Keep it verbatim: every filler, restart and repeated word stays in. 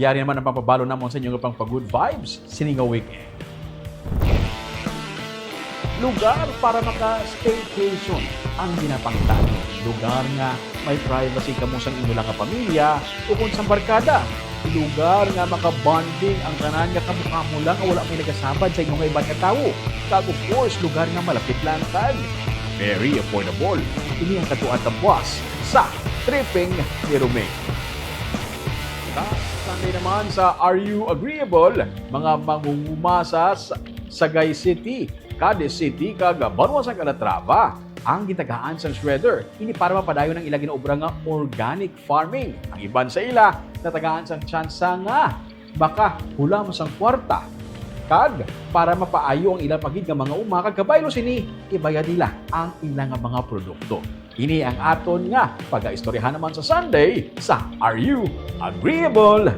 Yari naman ang papabalo namon sa inyo nga pang pa-good vibes sini nga weekend. Lugar para maka-staycation ang ginapangutana. Lugar nga may privacy kamo sang inyo lang nga pamilya o kung sang barkada. Lugar nga maka-bonding ang tanan nga kamo-kamo lang nga wala may nagasabad sa inyo nga iban nga tawo. Kag of course, lugar nga malapit lang kag very affordable. Ini ang katuat nga buwas sa Tripping ni Romeo. Sa Sunday naman sa Are You Agreeable, mga mangunguma sa Sagay City, Cadiz City, kag Banwa sang Calatrava ang gitagaan sang shredder. Ini para mapadayon ang ila ginaobra nga organic farming. Ang iban sa ila natagaan sang tsansa nga makahulam sang kwarta kag para mapaayo ang ila pa gid nga mga uma, kag kabaylo sini, ibayad nila ang ila nga mga produkto. Ini ang aton nga pagaistoryahan naman sa Sunday sa Are You Agreeable?